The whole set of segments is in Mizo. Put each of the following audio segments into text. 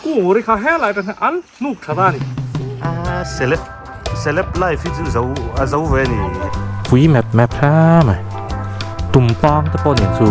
Kung ri kha helai atang hian an hnuk tha ta a ni. A celeb celeb life hi chu zo a zo ve a ni. Pui map map hla mai tumpang te pawh nen chu.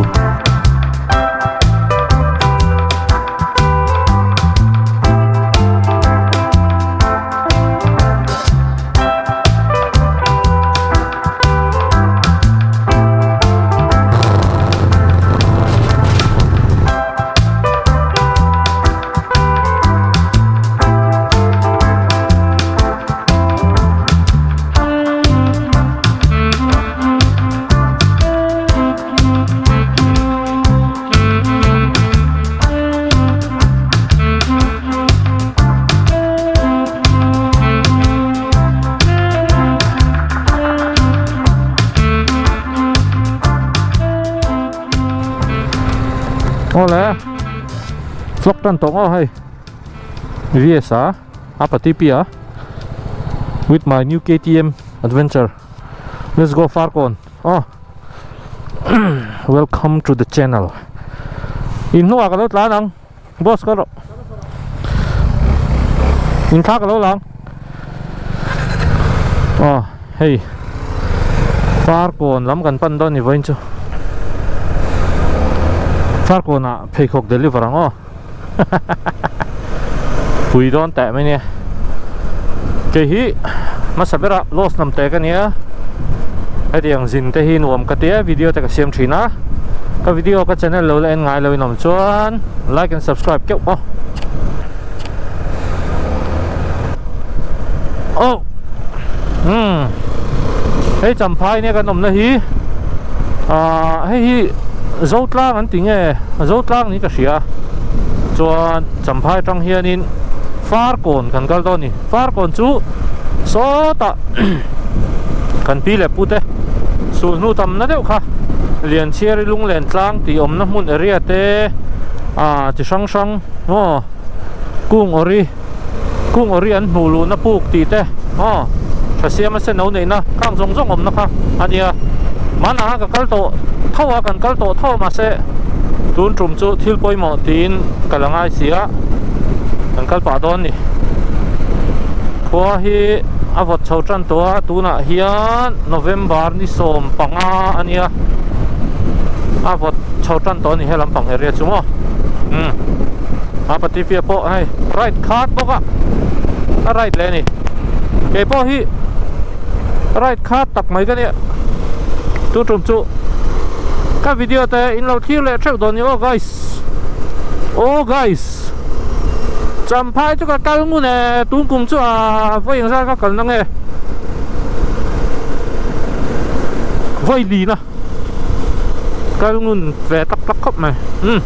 Awle vlog tan tawh ngawh hei VS a a pati pi a with my new KTM adventure let's go farkawn aw welcome to the channel in hnungah ka lo tlan ang boss ka rawh in thla ka lo lang aw hei farkawn lam kan pan dawn ni vawiin chu farkawn ah pheikhawk deliver ang aw pui dawn teh mai nia kei hi hmasa berah loss hnam te ka nia hetiang zin te hi nuam ka tia video te ka siam thin a ka video ka channel lo la en ngai lo in awm chuan like and subscribe keuh aw oh umm hei champhai nia kan awmna hi ah hei hi Zotlang an ti nge Zotlang niin ka hria chuan champhai atang hianin Farkawn kan kal dawn a ni Farkawn chu sawtah kan pi leh pute sulhnu tamna deuh kha Lianchhiari lunglen tlang tih awmna hmun area te ah chi hrang hrang maw kung awri kung awri an hmuh luhna puk tih te aw tha siam a sen lo neihna khang zawng zawng awmna kha a nia hmanah khan ka kal tawh tho a kan kal tawh tho a mahse tun tum chu thil pawimawh tiin ka la ngai si a kan kal pah dawn a ni khua hi a vawt chho tan tawh a tunah hian November ni 15 a nia a vawt chho tan tawh a ni he lampang area chu maw umm a patifia pawh hei right khat bawk a a right leh a ni kei pawh hi right khat tak mai ka nia tu tum chu ka video te in lo thlir leh theuh dawn ni aw guys aw guys champhai chu ka kal ngun e tun kum chu a vawi engzat ka kalna nge vawi lina kal ngun ve tak tak khawp mai umm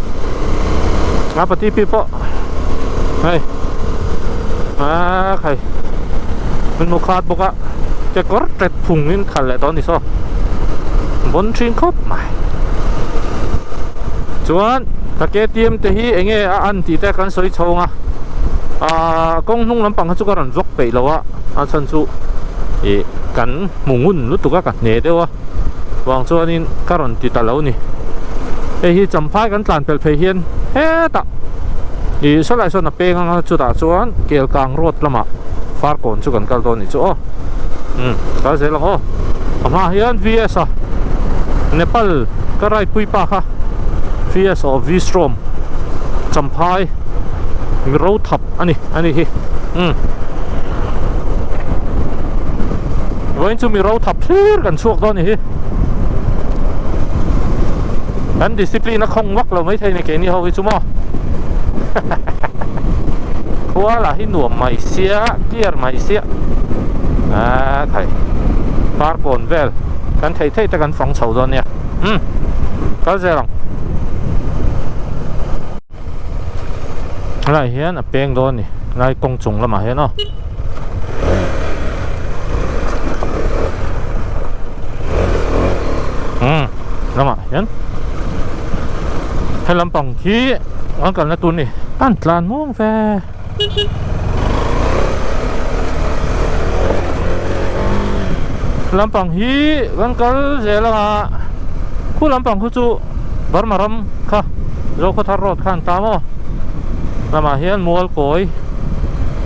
a pati pi pawh hei ah khai min hmu khat bawk a kekawr tet phung in khalh leh tawh a ni saw vawn thin khawp mai chuan ka KTM te hi eng nge a an tih te kan sawi chhawng a ah kawng hnung lampang kha chu ka rawn vlog peih lo a a chhan chu ih kan hmu ngun lutuk a ka hne deuh a vang chuanin ka rawn ti ta lo ni hei hi champhai kan tlan pelh phei hian hetah ih sawlai sawn a peng anga chutah chuan kelkang road lamah farkawn chu kan kal dawn a ni chu aw umm kal zel ang aw a hmaah hian V S a Nepal ka ride pui pa kha V S aw V-strom champhai mi ro thap a ni a ni hi umm. Vawiin chu mi ro thap thlir kan chhuak dawn a ni hi. Kan discipline a khawng vak lo maithei ni keini ho hi chu maw. Khua lah hi nuam mai sia, clear mai sia. Aaa khai Farkawn vel kan thei thei te kan fang chho dawn nia. Umm kal zel ang. Helai hian a peng dawn a ni helai kawng chung lamah hian aw umm lamah hian he lampang khi an kalna tur a ni an tlan muang ve lampang hi kan kal zel anga khu lampang khu chu Burma ram kha Zokhawthar road kha an ta maw? Lamah hian mual kawi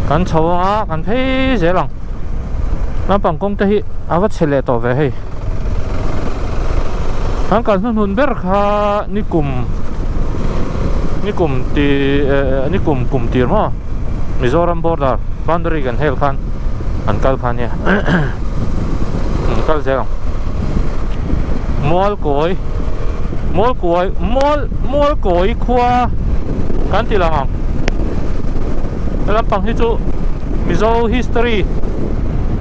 kan chho ang a, kan phei zel ang. Lampang kawng te hi a va chhe leh tawh ve hei. Kan kal hnuhnun ber kha nikum nikum ti eh nikum kum tir maw Mizoram border boundary kan hel khan an kal kha ania an kal zel ang. Mual kawi mual kuai mual mual kawi khua kan ti lang ang. He lampang hi chu Mizo history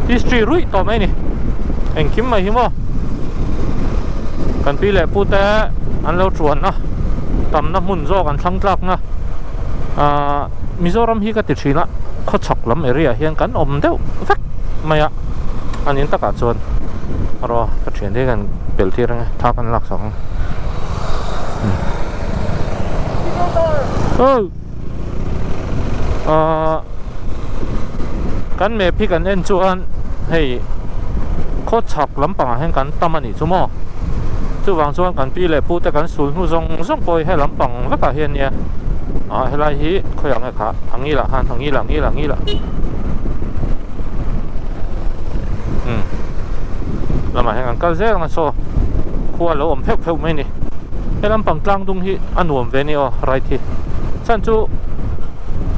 history ruih tawh mai a ni. Engkim mai hi maw kan pi leh pu te an lo chuanna tamna hmun zawk an thlang tlakna ahh Mizoram hi ka ti thin a khawchhak lam area ah hian kan awm deuh vek mai a a nin takah chuan erawh ka thian te hian pelh tir ang e thla kan lak sak ang aw. Ahh kan map hi kan en chuan hei khaw chhak lampangah hian kan tam a nih chu maw chuvang chuan kan pi leh pu te kan sul hnu zawng zawng pawh hi he lampang vekah hian nia ah helai hi khawiah nge kha a ngilah khan a ngilah ngilah ngilah umm lamah hian kan kal zel ang a saw khua a lo awm pheuh pheuh mai a ni he lampang tlang dung hi a nuam ve a ni aw ride hi. Chhan chu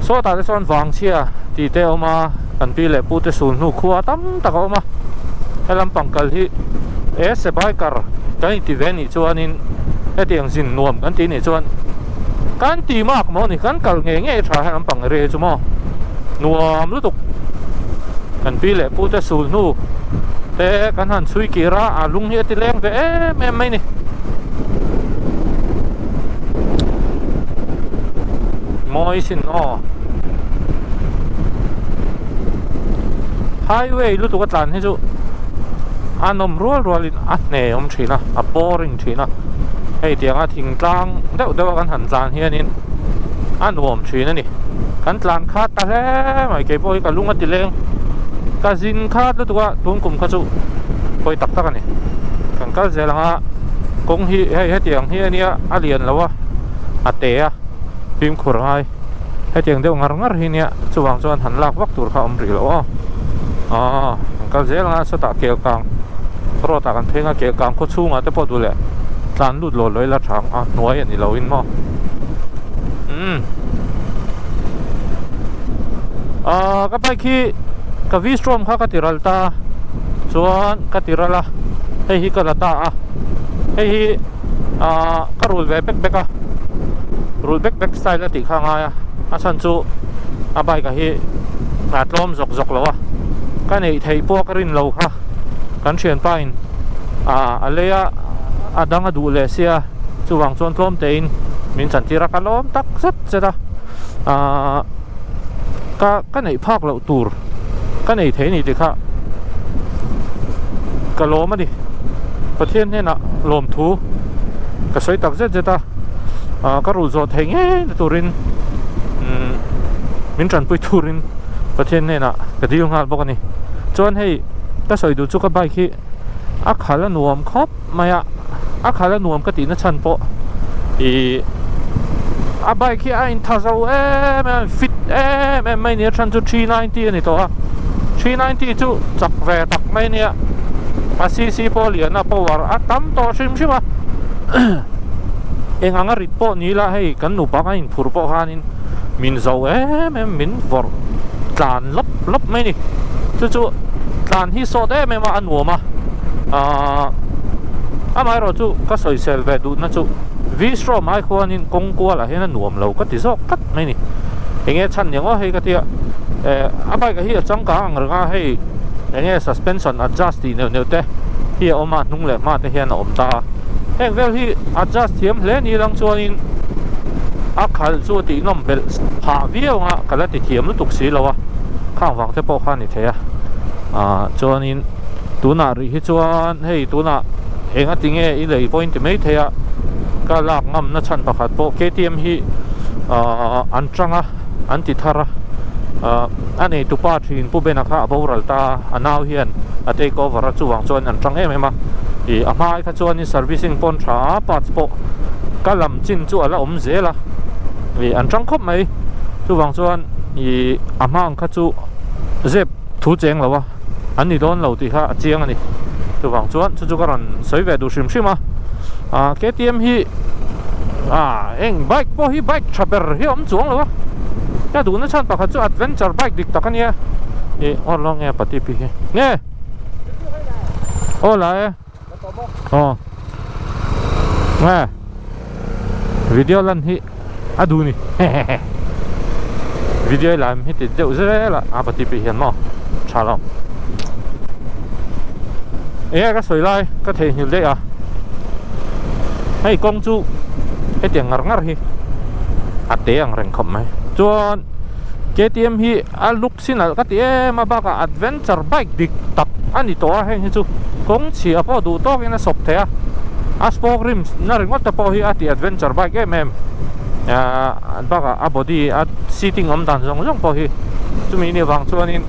sawtah te chuan vangchhia tih te a awm a, kan pi leh pu te sul hnu khua tam tak a awm a, helam pangkal hi e sebaikar kan inti ve anih chuanin hetiang zin nuam kan tih anih chuan kan ti mak maw ni, kan kal ngei ngei tha helam pang area hi chu maw nuam lutuk kan pi leh pu te sul hnu te kan han chhui kir a, a lung hi a ti leng ve em em mai a ni. Mawi sin aw Highway lutuk a tlan hi chu a nawm rual rual in a hne awm thin a a boring thin a hei tianga thingtlang deuh deuh a kan han tlan hianin a nuam thin a ni kan tlan khat ta hle mai keipawh hi ka lung a ti leng ka zin khat lutuk a tun kum kha chu pawi tak tak a ni kan kal zel ang a kawng hi hei hetiang hi ania a lian lo a a te a fimkhur ngai hetiang deuh ngar ngar hi nia chuvang chuan han lak vak tur kha a awm rih loh aw aw an kal zel anga sawtah kel kang road ah kan pheng a kel kang khaw chhungah te pawh duh leh tlan lut law law ila tha ang a hnuai a ni lo in maw umm ah ka bike hi ka v-strom kha ka ti ral ta chuan ka ti ral a hei hi ka la ta a hei hi ahh ka rul ve bek bek a rul bek bek style a tih kha a ngai a a chhan chu a bike ah hi a tlawm zawk zawk lo a ka neih theih pawh ka rin lo kha kan thianpa in ahh a lei a a dang a duh leh sia chuvang chuan tlawm tein min chantir a ka lawm tak zet zet a ahh ka ka neih phak loh tur ka nei thei a ni tih kha ka lawm a ni Pathian hnenah lawmthu ka sawi tak zet zet a ah ka rulh zawh thei ngei na turin umm min tanpui turin Pathian hnenah ka dil nghal bawk a ni chuan hei ka sawi duh chu ka bike hi a khal a nuam khawp mai a a khal a nuam ka tihna chhan pawh ih a bike hi a intha zo em em fit em em mai nia chhan chu 390 a ni tawh a 390 chu chak ve tak mai nia a cc pawh lian a power a tam tawh hrim hrim a eng anga rit pawh ni ila hei kan nupa kan inphur pawh khanin min zo em em min vawrh tlan lawp lawp mai a ni chu chu tlan hi sawt em em a a nuam a ahh amaherawh chu ka sawisel ve duhna chu V-strom ai khuanin kawng kualah hian a nuam lo ka ti zawk tlat mai a ni eng nge chhan ni ang aw hei ka tia eh a bike ah hi a changkang ang reng a hei eng nge suspension adjust tih neuh neuh te hi a awm a hnung leh hma te hian a awm ta a heng vel hi adjust thiam hle ni lang chuanin a khalh chu a tih nawm belh phah viau ang a ka la ti thiam lutuk si lo a khang vang te pawh kha a ni thei a ah chuanin tunah rih hi chuan hei tunah enga tinge i lei pawhin ti mai thei a ka lak ngam na chhan pakhat pawh ktm hi ah an tang a an ti thar a ah a nei tupa thin pu bena kha a boral ta a a nau hian a take over a chuvang chuan an tang em em a ih a hma ai kha chuanin servicing pawn tha a parts pawh ka lam chin chu a la awm zel a ih an tang khawp mai. Chuvang chuan ih a hma ang kha chu zep thu cheng lo a, an ni dawn lo tih kha a chiang a ni. Chuvang chuan chu chu ka rawn sawi ve duh hrim hrim a, ah KTM hi ah eng bike pawh hi bike tha ber hi a awm chuang lo a, ka duhna chhan pakhat chu adventure bike dik tak a nia, ih aw lo nge pati pi hi nge aw la e. Aw nge video lan hi a duh ni hehehe video lam hi ti deuh zel a a pati pi hian maw tha lo enge ka sawi lai ka theihnghilh daih a hei kawng chu hetiang ngar ngar hi a te ang reng khawp mai chuan K_T_M hi a look Sinal ka ti em a bakah adventure bike dik tak a ni tawh a, heng hi chu kawng chhia pawh duh tawkin a sawp thei a, a spoke rims na ringawt te pawh hi a ti adventure bike em em ahh bakah a body a seating awm dan zawng zawng pawh hi chumi ni avang chuanin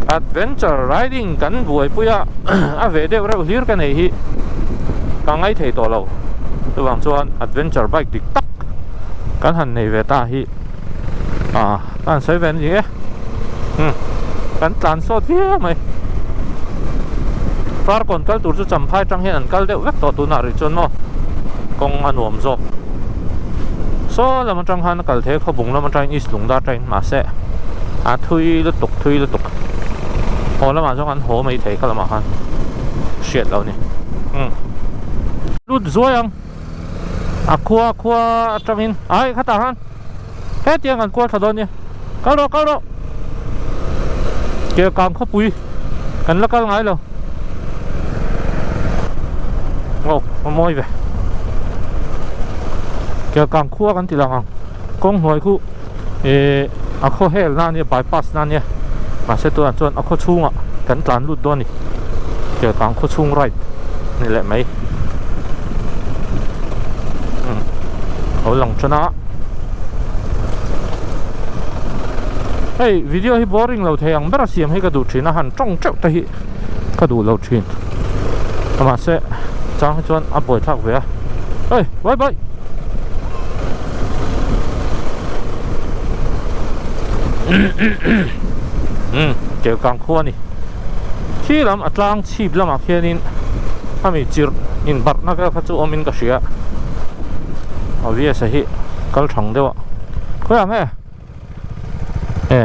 adventure riding kan buaipui a a ve deuh reuh hlir ka nei hi ka ngai thei tawh lo chuvang chuan adventure bike dik tak kan han nei ve ta hi. Ah ka han sawi ve a ni e umm kan tlan sawt viau mai farkawn kal tur chu champhai atang hian an kal deuh vek tawh tunah rih chuan maw kawng a nuam zawk saw lam atang khan a kal thei a khawbung lam atangin east lungdar atangin mahse a thui lutuk thui lutuk haw lamah chuan kan haw mai thei kha lamah khan hriat loh a ni umm lut zuai ang. A khua khua atangin ai khatah khan hetiang kan kual thla dawn nia kal rawh kal rawh ke kang khawpui kan la kal ngai lo aw a mawi ve ke kang khua kan ti lang ang kawng hnuai khu eh a khaw hel na ania bypass na ania mahse tunah chuan a khaw chhungah kan tlan lut dawn a ni Kelkang khaw chhung right ni leh mai umm a lo lang tan a hei video hi boring lo thei ang ber a siam hi ka duh thin a han tawng teuh te hi ka duh lo thin mahse chang hi chuan a buaithlak ve a hei bye bye. Umm Kelkang khua a ni khi lam a tlang chhip lamah khianin ami chirh inbarhna vel kha chu awmin ka hria obvious a hi kal thang deuh a khawiah nge e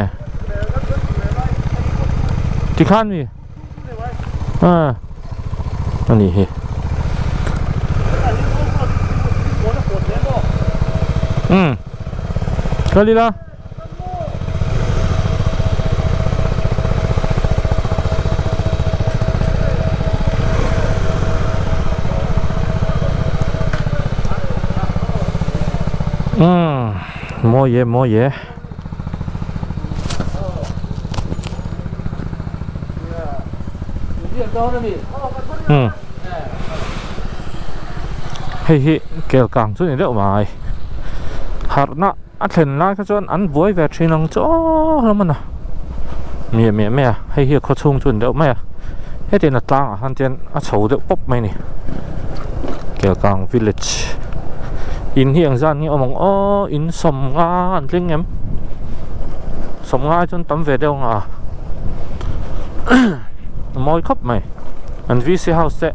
tikhan mi a ani hi umm kal ila umm mawi e mawi e. Umm hei hi kelkang chu ni deuh mai harhna a thlen lai kha chuan an buai ve thin ang chu aw hlawm a na miah miah mai a hei hi a khaw chhung chu ni deuh mai a hetiang a tlangah khan chuan a chho deuh pawp mai a ni kelkang village in hi engzat nge awm ang aw in sawmnga an tling em sawmnga chuan tam ve deuh ang a a mawi khawp mai an V_C house te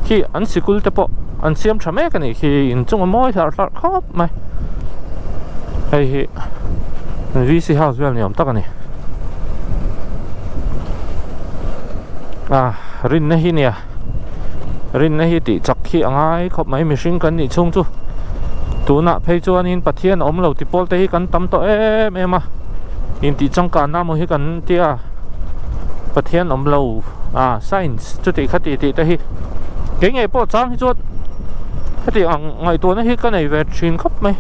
khi an sikul te pawh an siam tha mek a nih khi inchung a mawi hlarh hlarh khawp mai hei hi an V_C house vel ni awm tak a ni ah rinna hi nia rinna hi tih chak hi a ngai khawp mai mihring kan nih chhung chu tunah phei chuanin Pathian a awm lo ti pawl te hi kan tam tawh em em a intih changkanna maw hi kan tia Pathian awm lo a science chuti khati tih te hi kei ngei pawh chang hi chuan heti ang ngaihtuahna hi ka nei ve thin khawp mai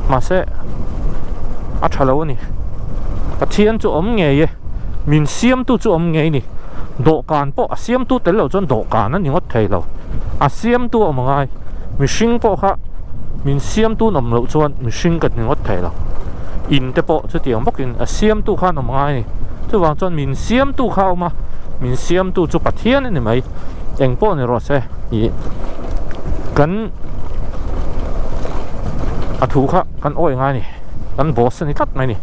mahse a tha lo a ni Pathian chu awm ngei e min siamtu chu awm ngei a ni dawhkan pawh a siamtu tel lo chuan dawhkan a ni ngawt thei lo a siamtu a awm a ngai mihring pawh kha min siamtu an awm loh chuan mihring ka ni ngawt thei lo in te pawh chutiang bawkin a siamtu khan awm ngai a ni chuvang chuan min siamtu kha a awm a min siamtu chu Pathian a ni mai eng pawh ni rawh se ih kan a thu kha kan awih ngai a ni. Kan boss a ni tlat mai a ni.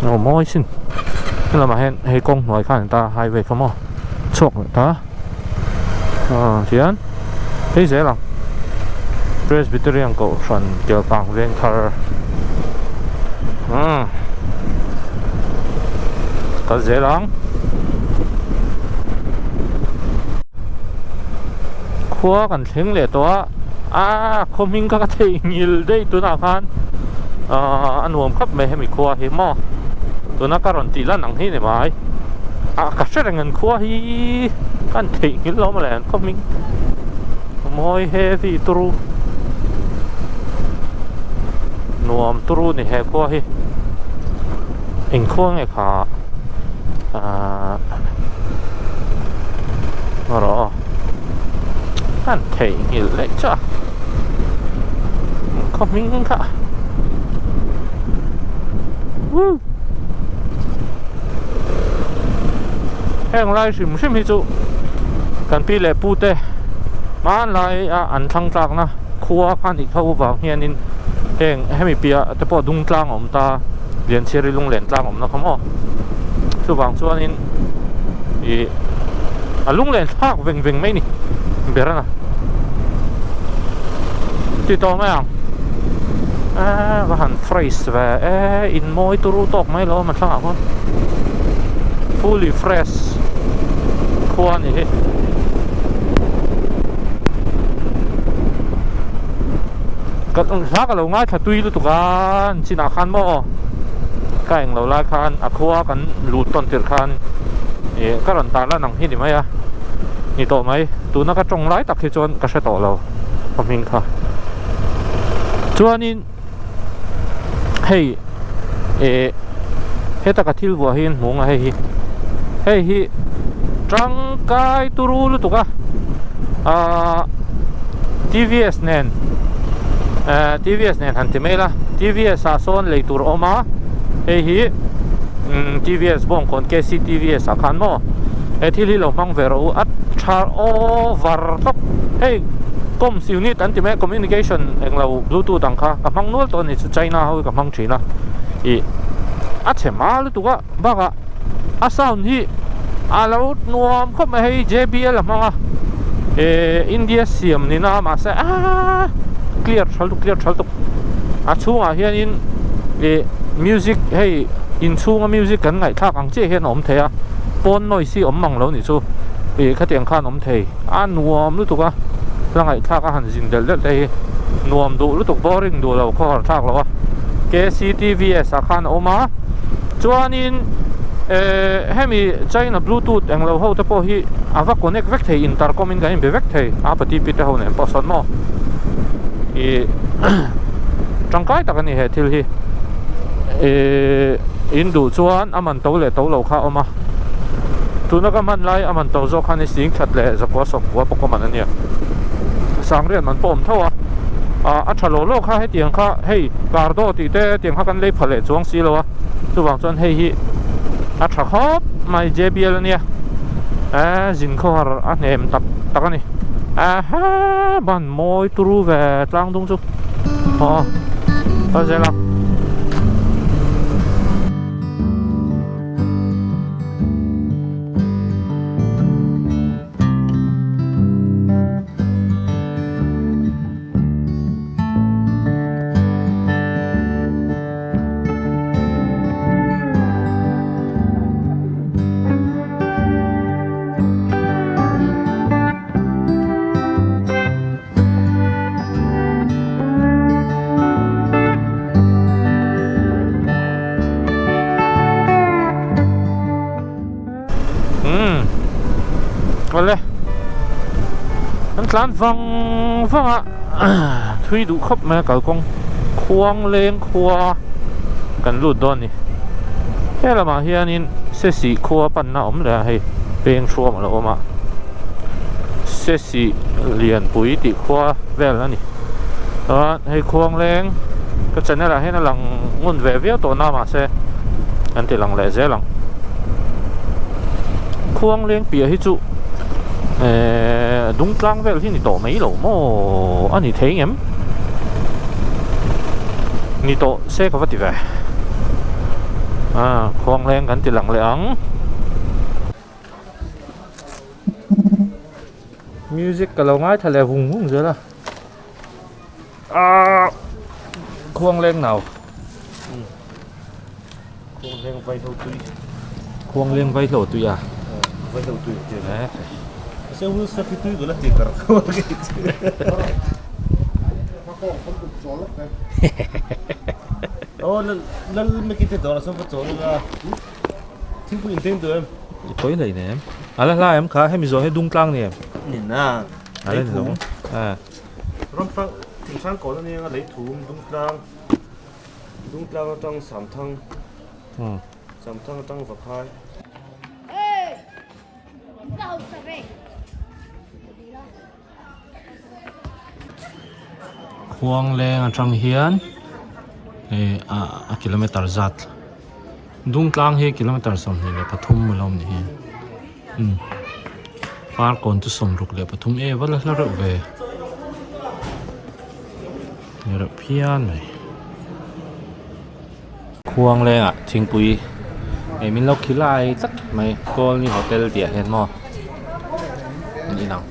Aw mawi sin. He lamah hian hei kawng hnuai khan ta highway kha maw chhuak leh ta. Aw tihian phei zel ang. Presbyterian kohhran Kelkang veng thar. Umm kal zel ang. Khua kan thleng leh tawh a ah khaw hming kha ka theihnghilh daih tunah khan ahh a nuam khawp mai hemi khua hi maw tuna ka rawn tih lan ang hi ni mai ah ka hre reng an khua hi ka han theihnghilh lo mawle an khaw hming mawi heavy turu nuam turu ni he khua hi eng khua nge kha ahh rawh aw. An theihnghilh leh chiah a khaw hming kha woo heng lai hrim hrim hi chu kan pi leh pu te hmanlai a an thlang tlak na khua kha nih tho vang hianin heng hemi piah te pawh dung tlang a awm ta Lianchhiari lunglen tlang awm na kha maw chuvang chuanin ih a lunglen thlak veng veng mai a ni ber a ti tawh mai ang eee va han fresh ve e in mawi turu tawk mai lo a thlangah khawn fully fresh khua a ni hi. Ka hla ka lo ngaithla tui lutuk a an chinah khan maw ka englo lai khan a khua kan lut tawn tirh khan ih ka rawn tar lan ang hi ni mai a ni tawh mai tuna ka tawng lai tak hi chuan ka hre tawh lo ka hming kha chuanin hei ih heta ka thil vuah hi an hmu ang a hei hi hei hi tangkai turu lutuk a ahh T_V_S nen ehh T_V_S nen han ti mai ila T_V_S ah sawn lei tur a awm a hei hi umm T_V_S bawngkawn K_C_T_V_S ah khan maw he thil hi lo hmang ve rawh u a tha over tawp hei comms unit an ti mai a communication englo bluetooth ang kha ka hmang nual tawh a ni chu China ho hi ka hmang thin a ih a chhe hma lutuk a bakah a sound hi a lo nuam khawp mai hei J_B_L a hmang a eh India siam ni na mahse aaa clear tha lutuk clear tha lutuk a chhungah hianin ih music hei inchhunga music kan ngaihthlak ang chiah hian a awm thei a pawn noise hi awm mang lo nih chu ih khatiang khan a awm thei a nuam lutuk a la ngaihthlak a han zin delh delh te hi nuam duh lutuk boring duh lo khawhar thlak lo a K_C_T_V_S ah khan a awm a chuanin eh hemi China bluetooth englo ho te pawh hi a va connect vek thei intercom in kan inbe vek thei a pati pi te ho nen pawh sawn maw ih tangkai tak a ni he thil hi ih in duh chuan a man to leh to lo kha a awm a tuna ka hman lai a man to zawk khan i sing that leh zakua sawmkua pawh ka man a nia sangriat man pawh a awm tho a ah a tha lo lo kha hetiang kha hei cardo tih te tiang kha kan lei pha leh chuang si lo a chuvang chuan hei hi a tha khawp mai J_B_L a nia eh zin khawhar a hnem tak tak a ni aha ban mawi turu ve tlang dung chu aw kal zel ang. Umm awle an tlan vang vang a thui duh khawp mai a kalkawng khuang leng khua kan lut dawn a ni he lamah hianin sesih khua panna a awm leh a hei peng hruam a lo awm a sesih lianpui tih khua vel a ni chuan hei khuang leng ka channel ah hian a lang ngun ve viau tawh na mahse an ti lang leh zel ang khuang leng piah hi chu ehh dung tlang vel hi ni tawh mai lo maw a ni thei ngem. Ni tawh se ka va ti ve. Ah, khuangleng kan ti lang leh ang. Music ka lo ngaithla leh vung vung zel a. Ah, khuangleng nau. Khuangleng vai hlo tui. Khuangleng vai hlo tui a. Vai hlo tui ti a. Se ul sa khi tui gula ti kar ko ki. Oh lal lal me ki te dor so pa chol la. Thingpui in teng tu em. Poi hlei nem. Ala hla em kha hemi zawh hi dung tlang ni em. Ni na. Ala ni lo. Ah. Ram hrang thing hrang kawn ania lei thum dung tlang. Dungtlang atang Samthang, Samthang atang Vaphai. Khuangleng atang hian eh a kilometer zat Dungtlang hi kilometer 23 a lo awm ni hi umm Farkawn chu 63 e va la hla reuh ve. Ni reuh phian mai. Khuang lengah thingpui ei min lo khilai tlat mai Kawlni hotel tih ah hian maw an inang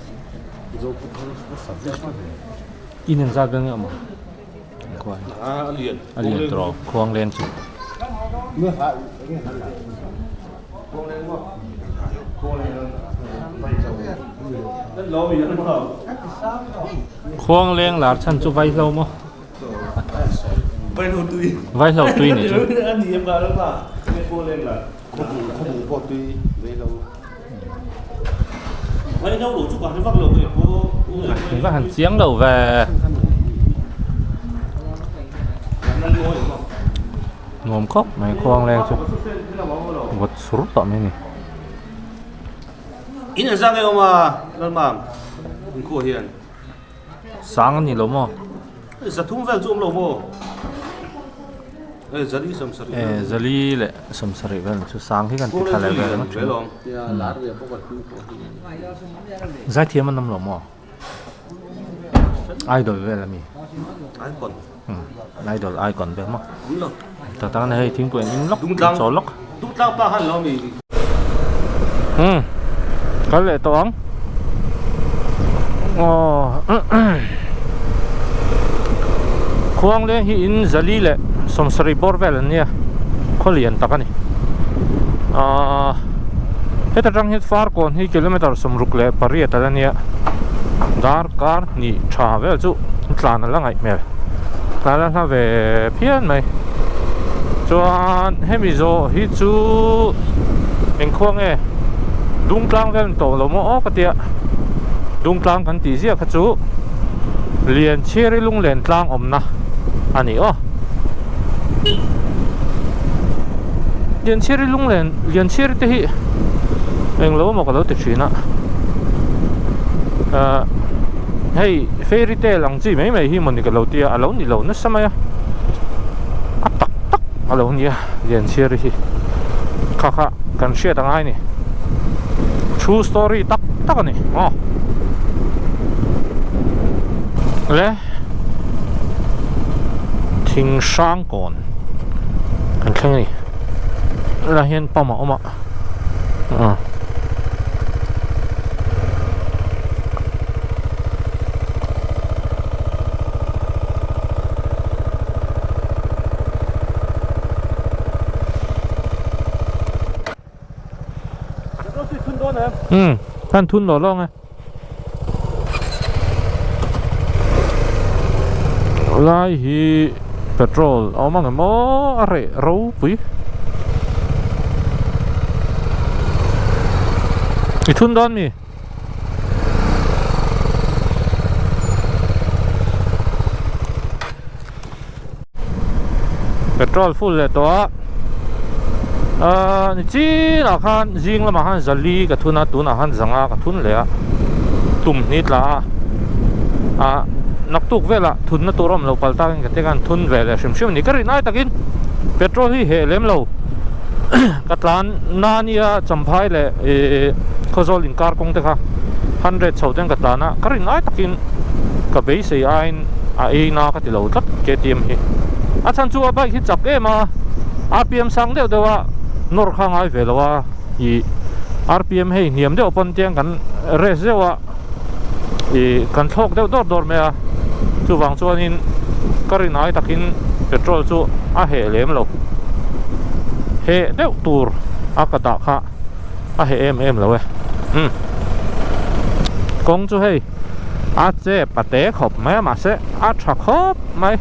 in an zat vel nge awm ang khua hi a lian tawh lo khuang leng chu. Khuang leng lar chhan chu vaihlo maw? Vaihlo tui nih chu. Va han chiang lo ve. Nuam khawp mai khuang leng chu vawt sur tawh mai a ni. In an zang em awm a Lalmam inkhua hian. Sang a ni lo maw? Zathum vel chu awm lo maw? E zali sawmsarih vel. E zali leh sawmsarih vel chu sang hi kan ti thla leh vel ringawt thin. Zaithiam an awm lo maw? Idol vel a mi? Icon. Idol icon vel maw? Tak tak a ni hei thingpui an in lawk chaw lawk. Dungtlang pa khan lo mi. Umm kal leh tawh ang. Aw Khuang leng hi in zali leh sawmsarih bawr vel an nia khaw lian tak a ni. Aaa heta tang hian Farkawn hi kilometer 68 a la nia darkar hnih tha vel chu tlan a la ngaih hmel tlan a hla ve phian mai chuan hemi zawh hi chu engkhua nge Dungtlang vel ni tawh lo maw aw ka tia Dungtlang kan tih ziah kha chu Lianchhiari lunglen tlang awmna a ni aw Lianchhiari lunglen Lianchhiari te hi englo emaw ka lo ti thin a ahh hei fairy tale ang chi mai mai hi mawni ka lo tia a lo ni lo nasa mai a a tak tak a lo nia Lianchhiari hi kha kha kan hriat a ngai ni true story tak tak a ni aw le thing hrang kawn kan thleng a ni helai hian pump a awm a ah. Umm khan thun lawh lawng e lai hi petrol a awm ang em aw a reh ropui i thun dawn mi. Petrol full leh tawh a ahh ni chinah khan zing lamah khan zali ka thun a tunah khan zanga ka thun leh a tum hnih tla a ah naktuk velah thunna tur a awm lo pal takin ka ti khan thun ve leh hrim hrim a ni ka rin ai takin petrol hi heh lem lo ka tlan na nia champhai leh ihh khawzawl inkar kawng te kha hundred chho ten ka tlan a ka rin ai takin ka beisei aiin a ei na ka ti lo tlat KTM hi. A chhan chu a bike hi chak em a, rpm sang deuh deuh a nawr kha ngai ve lo a, ih rpm hei hniam deuh pawn tiang kan rest deuh a, ih kan thlawk deuh dawr dawr mai a, chuvang chuanin ka rin ai takin petrol chu a heh lem lo, heh deuh tur a ka dah kha a heh em em lo e, umm kawng chu hei. A chep a te khawp mai a mahse a tha khawp mai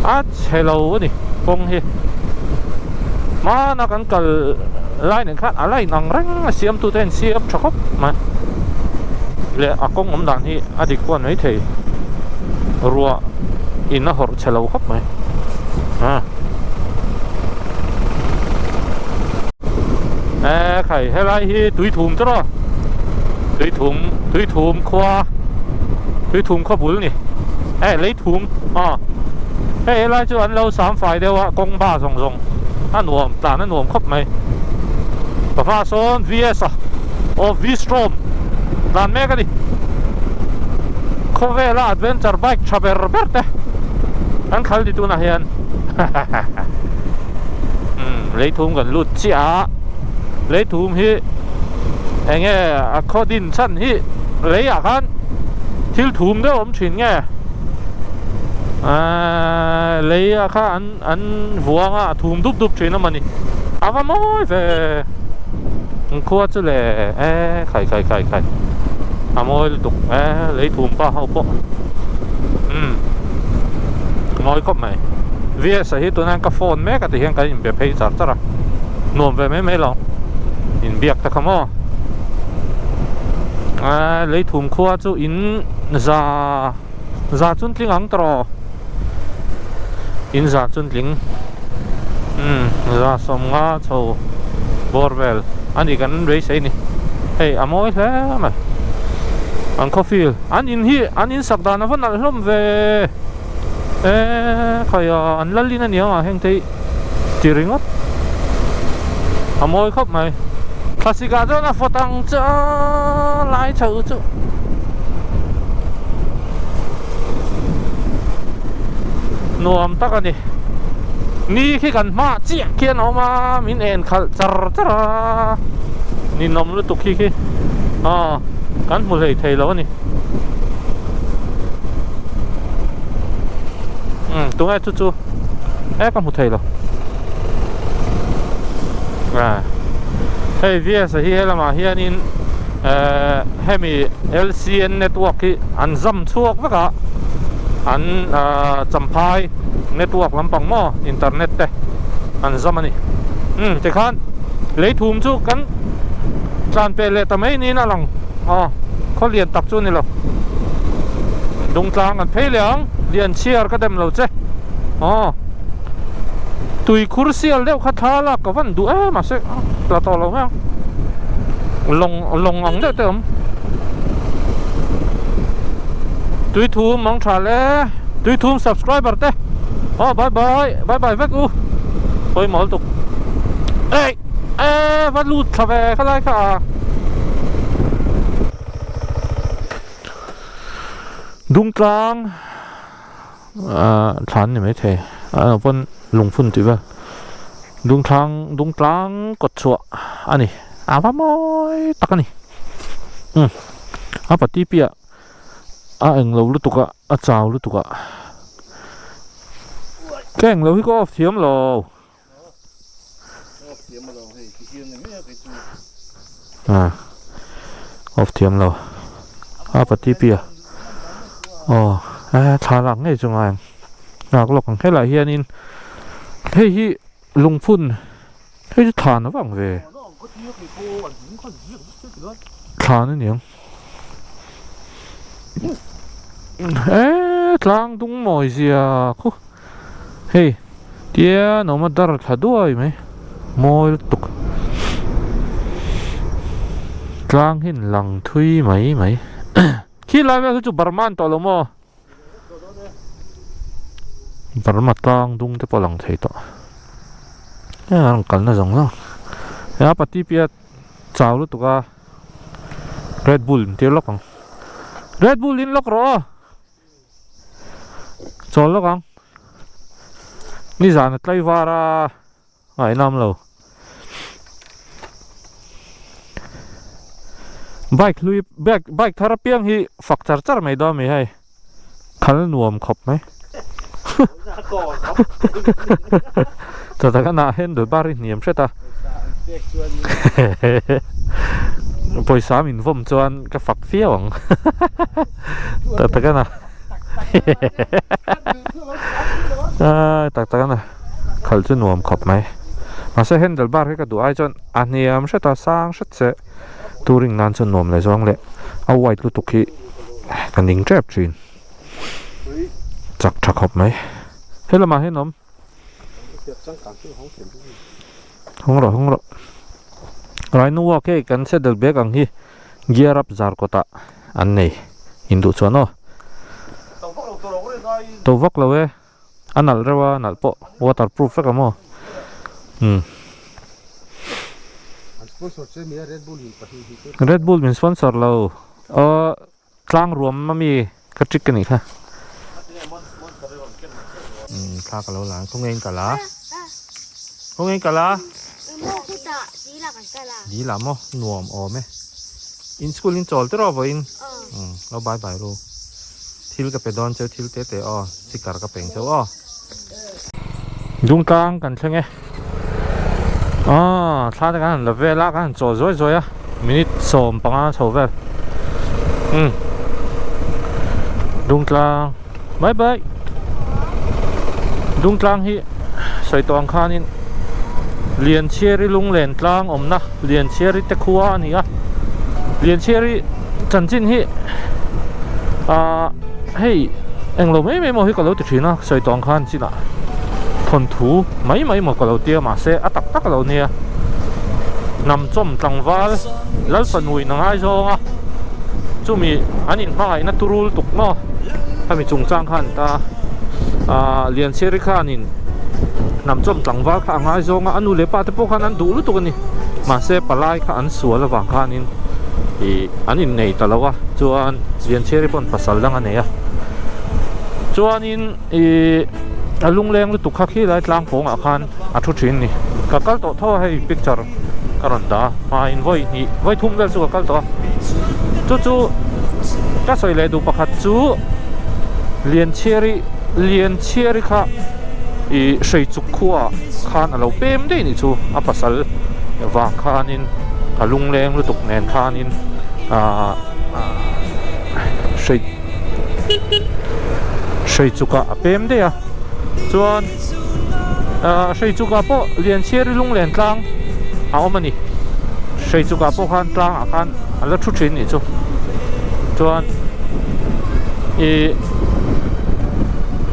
a chhe lo a ni kawng hi hmana kan kal lai nen khan a la in ang reng a siam tute hian siam tha khawp mai leh a kawng awm dan hi a dik kuan mai thei ruah in a hawrh chhe lo khawp mai a e khai helai hi tui thum chu rawh tui thum tui thum khua tui thum khaw bul ni e lei thum aw hei helai chu an lo sam fai deuh a kawng ba zawng zawng a nuam tlan a nuam khawp mai pahma sawn vs a aw vstrom tlan mek a ni khawvela adventure bike tha ber ber te an khal ni tunah hian umm lei thum kan lut chiah a lei thum hi eng nge a khaw din chhan hi lei ah khan thil thum deuh a awm thin nge ahh lei ah kha an an vuang a a thum dup dup thin a mawni a va mawi ve an khua chu le e khai khai khai khai a mawi lutuk e lei thum pa ho pawh umm mawi khawp mai. VS a hi tunah hian ka phone mek a ti hian kan inbe phei char char a nuam ve mai mai lo inbiak ta kha maw aaa lei thum khua chu in za za chun tling ang tawh in za chun tling umm za sawmnga chho bawr vel a ni kan beisei ni hei a mawi hle mai an khawfil an in hi an in sak dan a va nalh hlawm ve. Eee khai a an lal in aniang ah heng te hi ti ringawt a mawi khawp mai thlasik ah chuan a fawt ang chu lai chho chu nuam tak a ni ni khi kan hma chiah khian a awm a min en khalh char char a ninawm lutuk khi khi aw kan hmu hlei thei lo a ni. Um tunge chu chu e ka hmu thei lo a hei VS hi helamah hianin eh hemi LCN network hi an zam chhuak vek a an ah champhai network lampang maw internet te an zam a ni um tikhan lei thum chu kan tlan peh leh ta mai niin a lang. Aw khaw lian tak chu a ni lo dungtlang an phei leh ang lian chhiar ka dem lo che aw tui khur sial deuh kha thla lak ka van duh em mahse tla tawh lo mai ang lawng lawng ang deuh te awm tui thum mang tha le tui thum subscriber te aw bye bye bye bye vek u pawimawh lutuk ei. E va lut thla ve khalai kha a. Dungtlang ah thlan ni maithei a lo pawn lungphun tih vel dungthlang dungtlang kawt chhuah a ni a va mawi tak a ni umm a pati piah a englo lutuk a a chau lutuk a ka englo hi ka off thiam lo. Ah off thiam lo a pati pia aw e thla lak ngei chu ngai ang nghak lawk ang helaiah hianin hei hi lungphun hei chu thlan a vang ve thlan a niang e tlang dung mawi zia khu. Hei tian awm a dar thla duai mai mawi lutuk tlang hi an lang thui mai mai khi lai vel hi chu Burma an tawh lo maw Burma tlang dung te pawh a lang thei tawh heng an rawn kalna zawng zawng he a pati piah chau lutuk a Red Bull in tir lawk ang Red Bull in lawk rawh aw. Chawl lawk ang. Nizan a tlaivar a ngaihnawm lo. Bike hlui bike bike thar apiang hi fak char char mai dawn mai hei khal nuam khawp mai. Chutah khan ah handle bar hi hniam hret a. Pawisa min vawm chuan ka fak viau ang. Tak tak a na. Tak tak a na. Khalh chu nuam khawp mai. Mahse handle bar hi ka duh ai chuan a hniam hret a sang hret che touring nan chuan nuam leh zawng leh a wide lutuk hi ka ning tep thin. Chak tha khawp mai. He lamah hian awm. Hawng rawh hawng rawh. Rhino walk hei kan saddle bag ang hi gear up zar kawtah an nei induh chuan aw. To vak lo e. A nalh reuh a nalh pawh waterproof vek ang maw umm Red Bull min sponsor lo aw tlang ruam ami ka trick a nih kha umm thla ka lo la ang khawnge in kal a khawnge in kal a dil ah maw nuam awm e in school in chawl tiraw vawiin umm lo bye bye ru. Thil ka pe dawn cheu thil te te aw sticker ka peng cheu aw. Dungtlang kan thleng e. Aw thla te kan han la vel a kan han chawl zuai zuai a minute 15 chho vel. Um Dungtlang bye bye. Dungtlang hi sawi tawh ang khanin Lianchhiari lunglen tlang awmna Lianchhiari te khua a ni a. Lianchhiari chanchin hi ah hei englo mai mai maw hi ka lo ti thin a sawi tawh ang khan chinah thawnthu mai mai maw ka lo tia mahse a tak tak a lo nia hnam chawm tlangval Lalfanui na ngai zawng a chumi an inhmangaihna turul tuk maw khami chungchang khan ta ah Lianchhiari khanin hnam chawm tlangval kha a ngai zawng a a nu leh pa te pawh khan an duh lutuk a ni mahse palai kha an sual avang khanin ih an innei ta lo a chuan Lianchhiari pawn pasal dang a nei a chuanin ih a lungleng lutuk kha khi lai tlang pawngah khan a thu thin a ni ka kal tawh tho a hei picture ka rawn dah a hmain vawi hnih vawi thum vel chu ka kal tawh a chu chu ka sawi leh duh pakhat chu Lianchhiari Lianchhiari kha ih Hreichuk khuaah khan a lo pem daih a nih chu a pasal vang khanin a lungleng lutuk nen khanin ahh hrei Hreichukah a pem daih a chuan ahh Hreichukah pawh Lianchhiari lunglen tlang a awm a ni Hreichukah pawh khan tlangah khan a la thu thin a nih chu chuan ih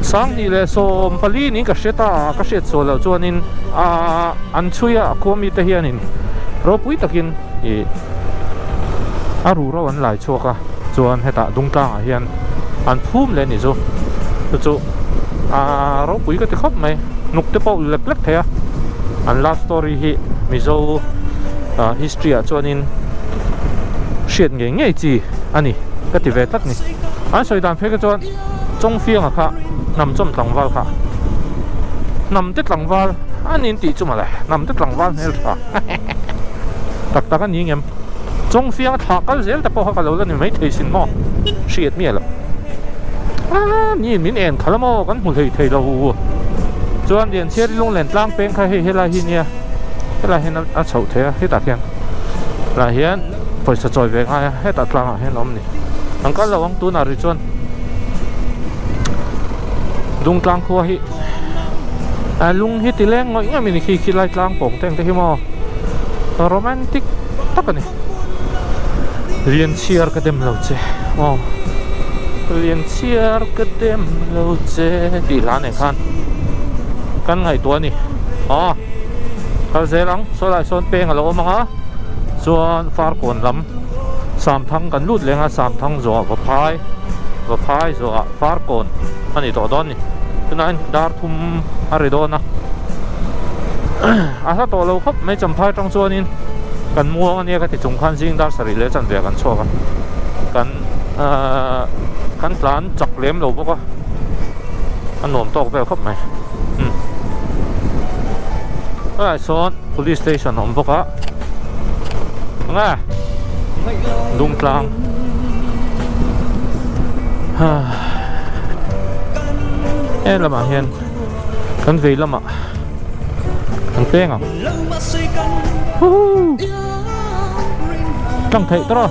Sanghnih leh 14 niin ka hre ta a ka hriat sual loh chuanin ahh an chhui a a khua mite hianin ropui takin ih a ruhro an lai chhuak a chuan hetah Dungtlangah hian an phum leh a nih chu chu chu ahh ropui ka ti khawp mai hnuk te pawh lek lek thei a an love story hi Mizo ah history ah chuanin hriat ngei ngei chi a ni ka ti ve tlat a ni an sawi dan phei kha chuan. Chawngfianga kha hnam chawm tlangval kha hnam te tlangval a ni tih chu mawle hnam te tlangval hmel tha tak tak a ni ngem Chawngfianga thlah kal zel te pawh kha ka lo la ni maithei sin maw hriat miah loh a ni min en khalh a maw kan hmu hlei thei lo chuan Lianchhiari lunglen tlang peng kha hei helai hi nia helai hian a chhoh thei a hetah khian lah hian pawisa chawi ve ngai a hetah tlangah hian a awm a ni. An kal lo ang tunah rih chuan Dungtlang khua hi a lung hi ti leng ngawih ngawih mai ni khi khi lai tlang pawng te ang te hi maw romantic tak a ni lian chhiar ka dem lo che aw lian chhiar ka dem lo che tih hla nen khan kan ngaihtuah a ni aw kal zel ang saw lai sawn peng a lo awm ang a chuan farkawn lam. Samthang kan lut leng a, Samthang zawhah Vaphai, Vaphai zawhah Farkawn a ni tawh dawn a ni. Tunah hian dar thum a ri dawn a, a hla tawh lo khawp mai Champhai atang chuanin kan muang a nia ka ti chung khan zing dar sarih leh chanve ah kan chhuak a, kan ahh kan tlan chak lem lo bawk a, a nuam tawk vel khawp mai. Umm. Helai sawn police station a awm bawk a enge Dungtlang he lamah hian kan vei lamah kan peng ang huhuu tlang theih tawrh a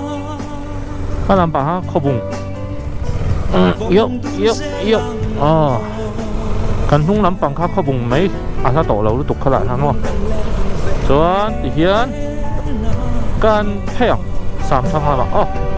a lampang kha khawbung ioh ioh ioh aw kan hnung lampang kha khawbung mai a hla tawh lo lutuk kha lah hian maw chuan tihian kan phei ang Samthang lamah aw.